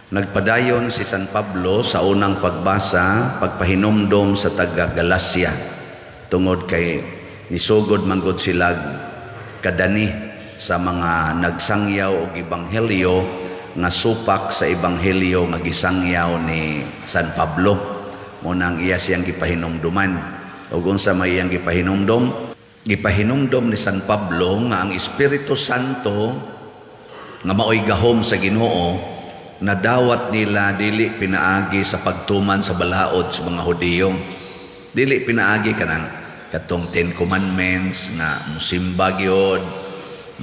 Nagpadayon si San Pablo sa unang pagbasa, pagpahinumdom sa taga Galacia, tungod kay nisugod manggod sila kadani sa mga nagsangyaw og ebanghelyo nga supak sa ebanghelyo nga gisangyaw ni San Pablo. Mao nang iya siyang gipahinumduman. Ug unsa may iyang gipahinumdom? Gipahinumdom ni San Pablo nga ang Espiritu Santo nga maoy gahom sa Ginoo nadawat nila dili pinaagi sa pagtuman sa balaod sa mga Hudiyo. Dili pinaagi kanang katong Ten Commandments nga musimba gyud,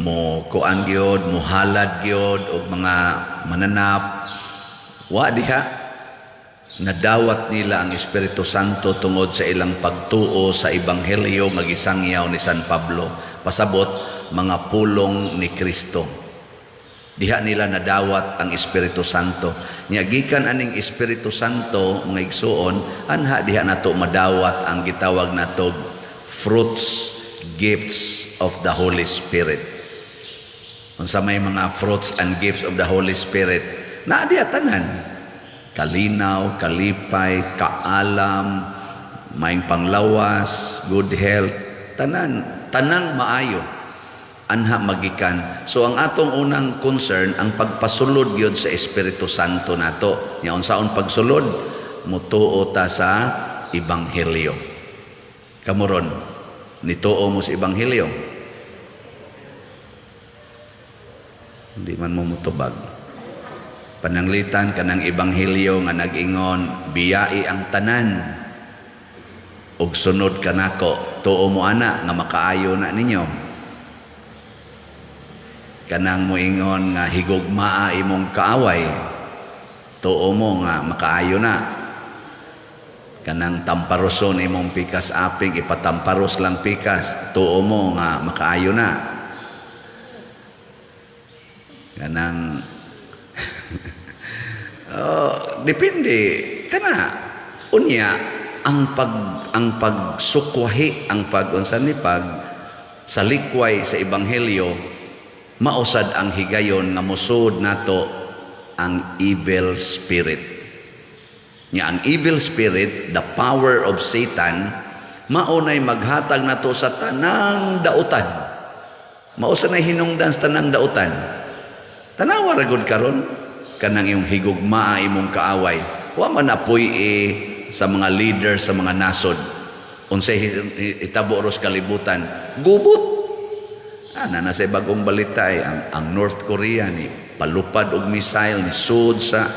mo kuan gyud, mo halad gyud og mga mananap. Wa diha. Nadawat nila ang Espiritu Santo tungod sa ilang pagtuo sa ebanghelyo nga gisangyaw ni San Pablo. Pasabot, mga pulong ni Kristo. Diha nila nadawat ang Espiritu Santo. Nya gikan aning Espiritu Santo, mga igsuon, anha diha nato madawat ang gitawag nato fruits, gifts of the Holy Spirit. Unsa may mga fruits and gifts of the Holy Spirit? Naa diha tanan. Kalinaw, kalipay, kaalam, maayong panglawas, good health, tanan, tanang maayo anha magikan. So ang atong unang concern, ang pagpasulod gyud sa Espiritu Santo nato. Nya unsaon pagsulod? Mutuo ta sa ebanghelyo. Kamo ron, nituo mo sa ebanghelyo? Hindi man mo mutubag. Pananglitan kanang ebanghelyo nga nag-ingon, "Biyai ang tanan ug sunod kanako." Tuo mo ana nga makaayo na ninyo? Kanang moingon nga higugmaa imong kaaway, tuo mo nga makaayo na? Kanang tamparoson imong pikas aping, ipatamparos lang pikas, tuo mo nga makaayo na? Kanang oh, depende kana. Unya ang pagsukwahi, ang pag unsa ni, pag salikway sa ebanghelyo, mausad ang higayon nga musud nato ang evil spirit. Nya ang evil spirit, the power of Satan, maunay maghatag nato sa tanang dautan. Mao sa nay hinungdan sa tanang dautan. Tanawa ra gud karon kanang imong higugmaa imong kaaway. Wa man apoy eh, sa mga leader sa mga nasod. Unsay itabo ros kalibutan? Gubot. Ana na sa bagong balita eh, ang North Korea ni palupad og missile ni sud sa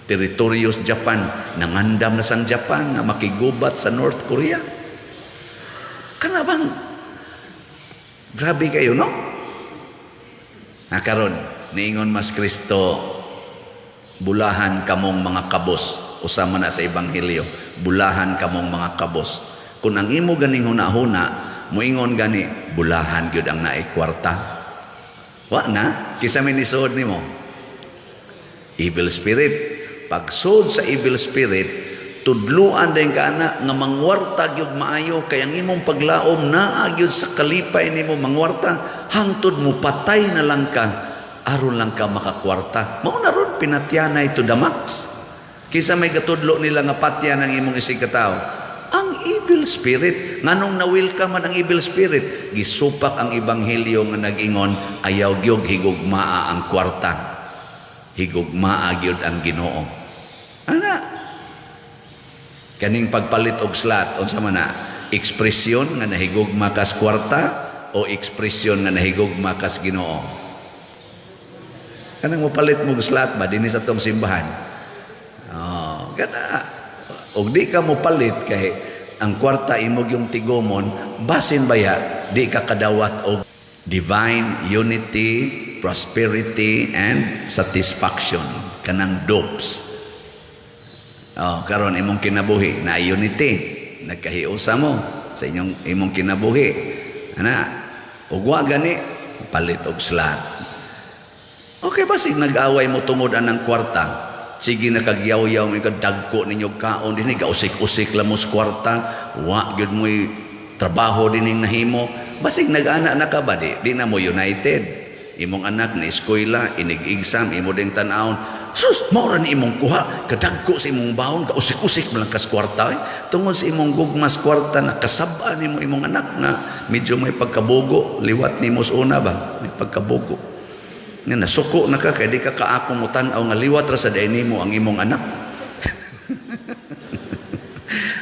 teritoryo sa Japan. Nangandam na sang Japan nga makigubat sa North Korea. Kana bang grabe kayo, no? Na karon niingon mas Kristo, "Bulahan kamong mga kabos." Usa man na sa ebanghelyo, "Bulahan kamong mga kabos." Kung ang imo ganing hunahuna moingon gani, bulahan gyud ang naay kwarta. Wa na kisa may nisuod nimo evil spirit. Pagsud sa evil spirit, tudluan din ka ana nga mangwarta gyud maayo kay ang imong paglaom naa gyud sa kalipay nimo mangwarta, hangtod mo patay na lang ka aron lang ka makakwarta. Mao na ron pinatyanay to the max. Kisa may katudlo nila nga patyan ang imong isig katao? Ang evil spirit. Nganong na-welcome man ang evil spirit? Gisupak ang ebanghelyo nga nag-ingon, ayaw gyud higugmaa ang kwarta, higugmaa gyud ang Ginoo. Ana kaning pagpalit og slot, unsa man na? Ekspresyon nga nahigugma kas kwarta o ekspresyon nga nahigugma kas Ginoo? Kanang mopalit mo og slot ba dinhi sa atong simbahan? Oh, kana og di ka mopalit kay ang kwarta imo yung tigomon, basin baya di ka kadawat og divine unity, prosperity and satisfaction, kanang dopes. Oh, karon imong kinabuhi na unity, nagkahiusa mo sa inyong imong kinabuhi. Ana, ug wa gani palit og slot. Okay, basig nag-away mo tungod anang kwarta. Sige na kagyaw-yaw may kadagko ninyo kaon dinhi, gausik-usik lang mo sa kwarta, wa gyud mo'y trabaho dining nahimo. Basig nag-ana na ka ba di na mo united. Imong anak na eskwela, inig-exam, imo ding tan-awon. Sus, mao ra ni imong kuha, kadagko sa imong baon, kausik-usik man lang kas kwarta. Eh. Tungod sa imong gugmas kwarta, nakasab-an nimo imong anak nga medyo may pagkabugo, liwat nimo sa una ba, may pagkabugo. Nga nasuko na ka, kay di ka kaako mo tan-aw nga liwat ra sa diay nimo ang imong anak.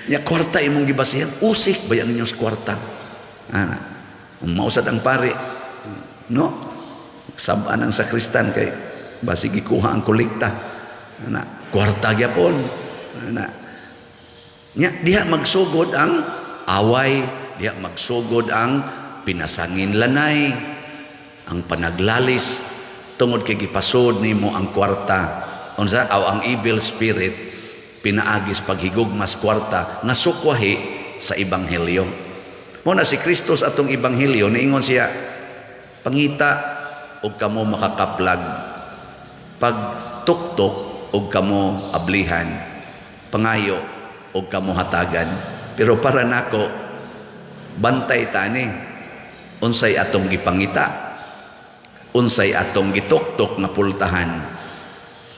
Nya kwarta imong gibasihan, usik ba yan ninyo sa kwarta? Ana. Mausad ang pari. No? Sab-an ang sakristan kay basig gikuha ang kolekta. Ana, kwarta gyapon. Ana. Nya diha magsugod ang away, diha magsugod ang pinasangin lanay, ang panaglalis tungod kay gipasod nimo ang kwarta. Unsa aw ang evil spirit pinaagis paghigugmas kwarta nga sukwahi sa ebanghelyo. Mo na si Kristo sa atong ebanghelyo niingon siya, pangita og kamo makakaplag, pagtuktok og kamo ablihan, pangayo og kamo hatagan. Pero para nako, bantay tani unsay atong gipangita, unsay atong gituktok nga pultahan,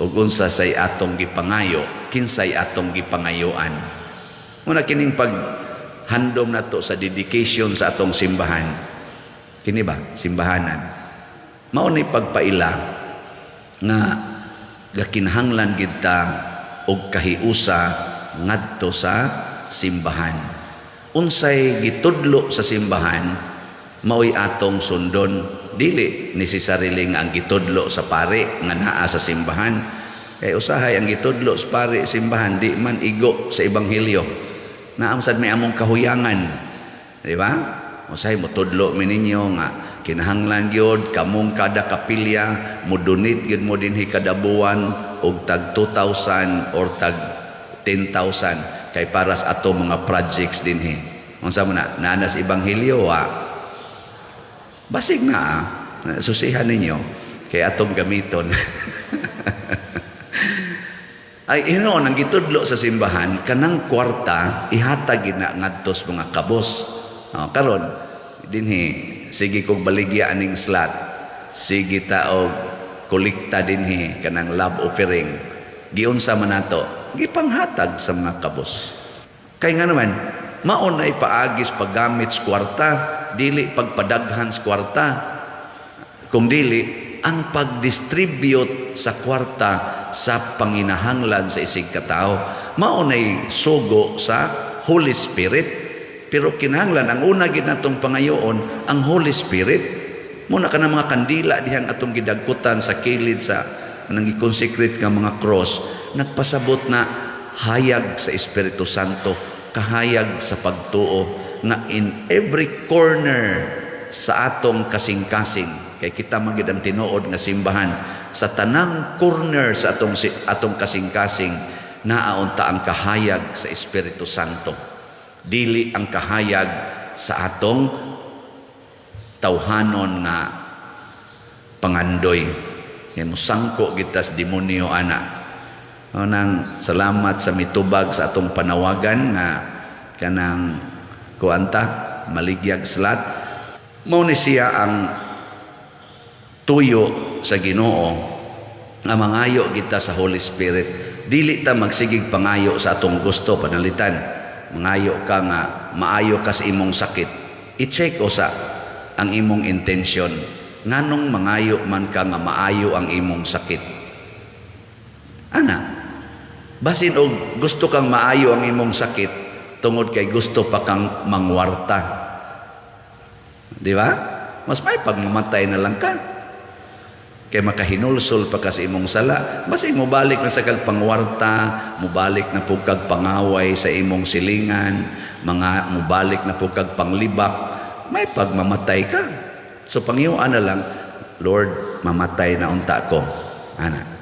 ug unsa say atong gipangayo, kinsay atong gipangayoan. Muna kining paghandom nato sa dedication sa atong simbahan, kini ba simbahanan, mao ni pagpaila nga gakinahanglan gid ta og kahiusa ngadto sa simbahan. Unsay gitudlo sa simbahan maoy atong sundon, dili necessarily nga ang gitudlo sa pare nga naa sa simbahan, kay usahay ang gitudlo sa pare simbahan di man igo sa ebanghelyo. Naam sad may among kahuyangan, di ba? Usahay motudlo mi ninyo nga kinahanglan gyud kamong kada kapilya mo donate gyud mo dinhi kada buwan og tag 2,000 or tag 10,000 kay para sa ato mga projects dinhi. Unsa man na naa na sa ebanghelyo? Wa. Basig na susihan ninyo kay atong gamiton. Ay hinuon ang gitudlo sa simbahan, kanang kwarta ihatag gina ngadto sa mga kabos. Oh, karon dinhi sige kog baligya aning slot, sige ta og kolekta dinhi kanang love offering, giunsa man nato, gipanghatag sa mga kabos. Kay nga naman mao na ipaagis paggamit sa kwarta, dili pagpadaghan sa kwarta, kung dili ang pagdistribute sa kwarta sa panginahanglan sa isig katao. Mao nay sugo sa Holy Spirit. Pero kinahanglan ang una gid natong pangayoon ang Holy Spirit. Muna ka mga kandila dihang atong gidagkutan sa kilid sa nang gi-consecrate nga mga cross, nagpasabot na hayag sa Espiritu Santo, kahayag sa pagtuo nga in every corner sa atong kasing-kasing, kay kita man gid ang tinuod nga simbahan, sa tanang corner sa atong kasing-kasing naa unta ang kahayag sa Espiritu Santo, dili ang kahayag sa atong tawhanon nga pangandoy. Kay musangko kita sa demonyo ana. Nang salamat sa mitubag sa atong panawagan nga kanang kuanta maligyag slot. Mao ni siya ang tuyo sa Ginoo nga mangayo kita sa Holy Spirit. Dili ta magsigig pangayo sa atong gusto. Panalitan, mangayo ka nga maayo ka sa imong sakit, i-check usa ang imong intention, nganong mangayo man ka nga maayo ang imong sakit ana. Basin og gusto kang maayo ang imong sakit tungod kay gusto pa kang mangwarta, di ba? Mas may pagmamatay na lang ka kay makahinulsol pa ka sa imong sala. Basi mobalik na sa kag pangwarta, mobalik na pud kag pangaway sa imong silingan, mga mobalik na pud kag panglibak, may pagmamatay ka. So pangyuan na lang, "Lord, mamatay na unta ko ana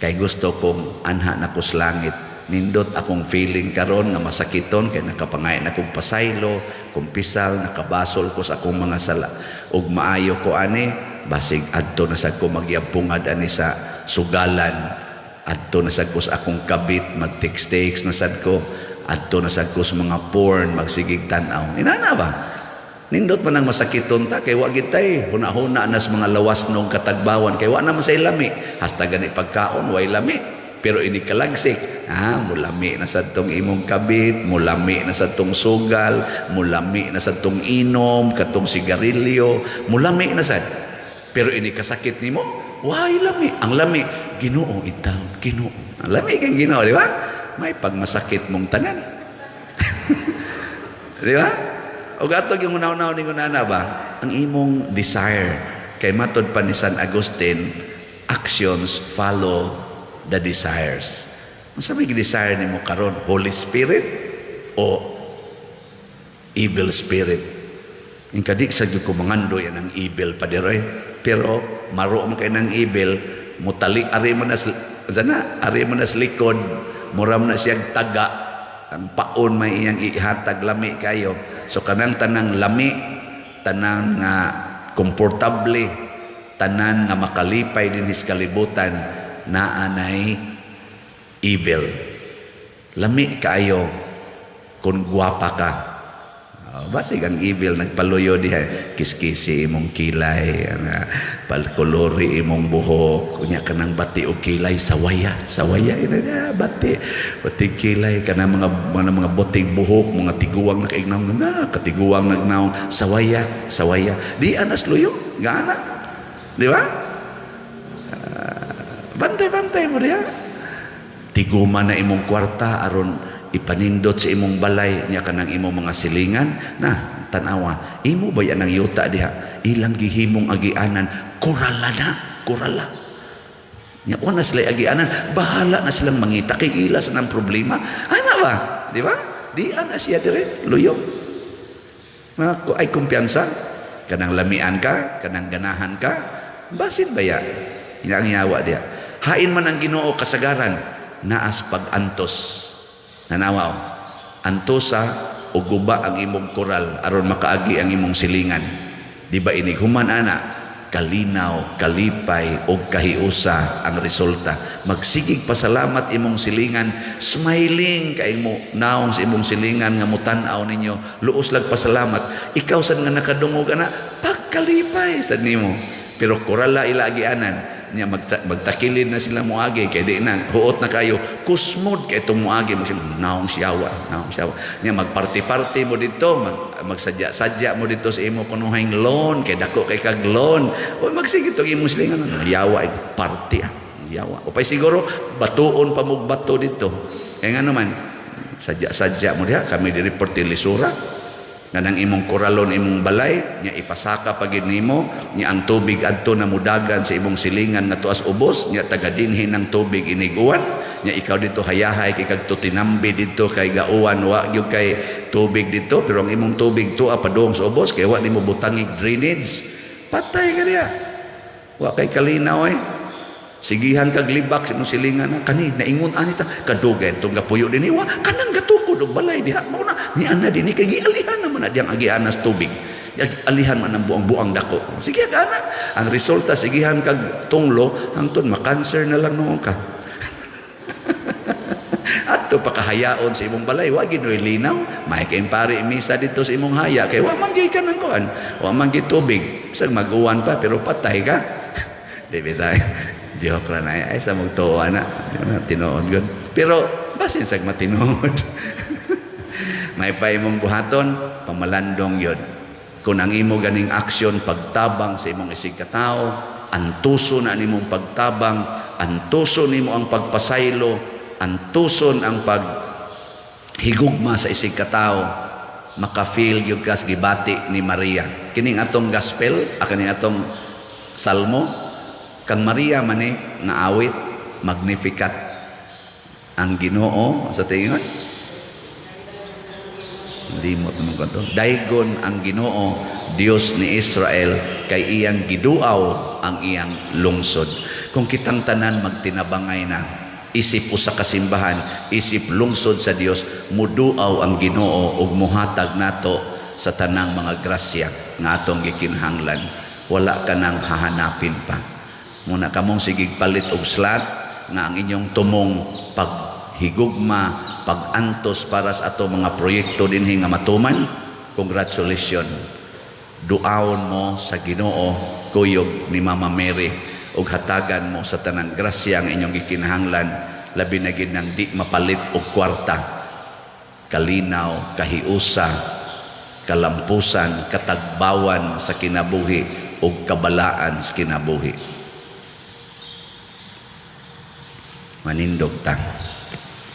kay gusto kong anha na ko sa langit. Nindot akong feeling karon nga masakiton kay nakapangay na kong pasaylo, kumpisal, nakabasol ko sa akong mga sala ug maayo ko ani, basig adto na sad ko magyabpungad ani sa sugalan, adto na sad ko sa akong kabit, mag-text na sad ko, adto na sad ko sa mga porn, magsigig tan-aw." Inana ba? Nindot man ang masakiton ta kay wa gitay huna-huna nas mga lawas nung katagbawan kay wa naman say lami. Hasta gani pagkaon way lami. Pero ini kalagsik, mulami na sa tong imong kabit, mulami na sa tong sugal, mulami na sa tong inom, katong sigarilyo, mulami na sad. Pero ini kasakit nimo, way lami. Ang lami, Ginoo intawon, Ginoo. Ang lami kay Ginoo, di ba? May pagmasakit mong tanan. Di ba? O ato yung una-una ni nana ba? Ang imong desire kay matod pa ni San Agustin, actions follow the desires. Unsa may desire nimo karon? Holy Spirit o evil spirit? Yung kadi sa gyud ko mangandoy ang evil pa eh. Pero maro man kay ng evil, mutali ari mo na sana, ari mo na sa likod, mura mo na siyang taga, ang paon may iyang ihatag lami kayo. So kanang tanang lami, tanang nga komportable, tanan nga makalipay din sa kalibutan, naa nay evil. Lami kaayo kung gwapa ka. Oh, basig ang evil nagpaluyo diha, kiskisi imong kilay, ana, palkolori imong buhok, unya kanang bati og kilay, sawaya sawaya ina na bati bati kilay, kanang mga butig buhok, mga tiguang nakaignaw na katiguang nagnaw, sawaya sawaya di anas luyo gana, di ba? Bantay bantay mo diha, tiguma na imong kwarta aron ipanindot sa imong balay nya kanang imong mga silingan na tanawa, imo ba yan ang yuta diha, ilang gihimong agianan, kurala na kurala nya, wa na sila agianan, bahala na silang mangita kay ila sa nang problema ana ba, di ba? Di ana siya dire luyo na ay kumpiyansa, kanang lamian ka, kanang ganahan ka, basin ba ya ang yawa diha. Hain man ang Ginoo kasagaran naas pag-antos. Nanawa o. Antosa o guba ang imong koral aron makaagi ang imong silingan. Di ba inig human ana, kalinaw, kalipay og kahiusa ang resulta. Magsigig pasalamat imong silingan, smiling kay mo naong sa imong silingan nga mutan-aw ninyo, luos lag pasalamat. Ikaw sad nga nakadungog ana, pagkalipay sad nimo. Pero korala ila agianan niya, magtakilid na sila moagi kay di na huot na kayo, kusmod kay itong moagi mo sila, naong siyawa, naong siyawa niya, magparty-party mo dito, magsadya-sadya mo dito sa imo kunuhang lawn kay dako kay kag lawn o magsige itong imong silingan, yawa ay party, ah, yawa o pay siguro batuon pa mo bato dito kay ngano man sadya-sadya mo diha, kami diri pertilisura nga nang imong koralon imong balay nya ipasaka pa gid nimo nya ang tubig adto na mudagan sa imong silingan nga tuas ubos nya taga dinhin ng tubig iniguan nya ikaw dito hayahay kay kag tutinambi dito kay gauwan, wa gyud kay tubig dito, pero ang imong tubig tuwa padung sa ubos kay wa nimo butangig drainage. Patay ka diha, wa kay kalinaw eh. Sigihan kag libak sa imong silingan na kani naingon ani ta kadugay tong gapuyo dinhi, wa kanang gatukod og balay diha mao na ni ana dinhi kay gialihan naman na diyang agianas tubig, alihan man ang buang-buang dako. Sige ka ana, ang resulta sigihan kag tunglo hangtod ma-cancer na lang noon ka. Adto pakahayaon sa imong balay, wa ginoy linaw, may kay pari misa dito sa imong haya kay wa man gyud ka ng kuan, wa man gyud tubig, bisag mag-uwan pa pero patay ka. Di ba tayo? Joke ra na ay sa magtuo na. Tinuod gud. Pero basin sag matinuod. May pa imong buhaton, pamalandong yun. Kung ang imo ganing aksyon pagtabang sa imong isig katao, antuso na nimong pagtabang, antuso nimo ang pagpasaylo, antuson ang pag higugma sa isig katao, maka-feel gyud kas gibati ni Maria. Kining atong gospel, kining atong salmo, kang Maria man eh, nga awit Magnificat ang Ginoo sa tingon. Limot naman ko to. Daygon ang Ginoo, Dios ni Israel, kay iyang giduaw ang iyang lungsod. Kung kitang tanan magtinabangay na, isip usa ka simbahan, isip lungsod sa Dios, muduaw ang Ginoo ug muhatag nato sa tanang mga grasya nga atong gikinahanglan. Wala ka nang hahanapin pa. Muna kamong sigig palit og slot nga ang inyong tumong paghigugma, pagantos para sa ato mga proyekto dinhi nga matuman. Congratulations. Duaon mo sa Ginoo, kuyog ni Mama Mary, ug hatagan mo sa tanang grasya ang inyong gikinahanglan, labi na gid nang di mapalit og kwarta, kalinaw, kahiusa, kalampusan, katagbawan sa kinabuhi ug kabalaan sa kinabuhi. Manindog ta.